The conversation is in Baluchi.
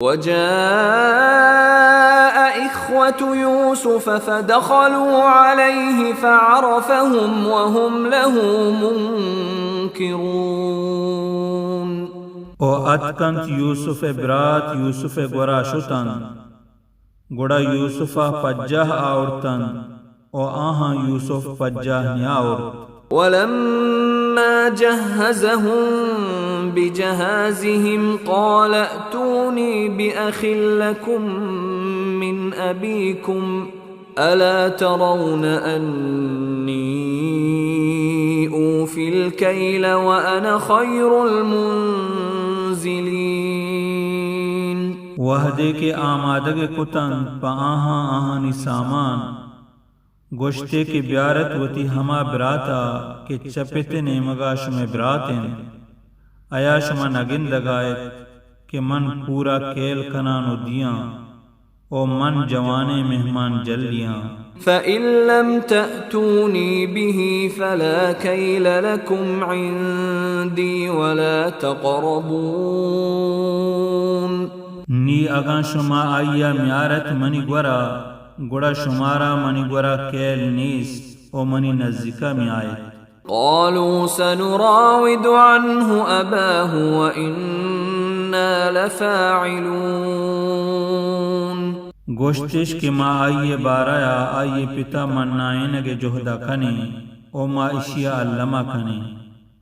وجاء إخوة يوسف فدخلوا عليه فعرفهم وهم له منكرون. و اتکنت یوسف ءِ برات یوسف ءِ گورا شتنت، گڑا یوسف ءَ پجاہ آورتنت و آہاں یوسف پجاہ نیاورت. ولما جهزهم بجهازهم قال ائتوني بأخ لكم من أبيكم ألا ترون أني أوفي الكيل وأنا خير المنزلين. وہدے کہ آمادگ کتنت پہ آہاں آہانی سامان، گوشتے کہ بیارت وتی ہما برات ءَ کہ چہ پت ءِ نیمگ ءَ شمئے برات انت، ایا شما نہ گندگ ءَ ات کہ من پورا کیل کنان و دیاں، و من جوانیں مہمان جلی آں. فإن لم تأتوني به فلا كيل لكم عندي ولا تقربون. نی اگاں شما آئی ءَ میارت منی گورا، گڑا شمارا منی گورا کیل نیست و منی نزیکا میایت. قالوا سنراود عنه أباه وإنا لفاعلون. گوشتش کہ ما آئی ءِ بارہ ءَ آئی ءِ پت ءَ منائینگ ءِ جہد ءَ کنیں و ما اشی ءَ الم ءَ کنیں.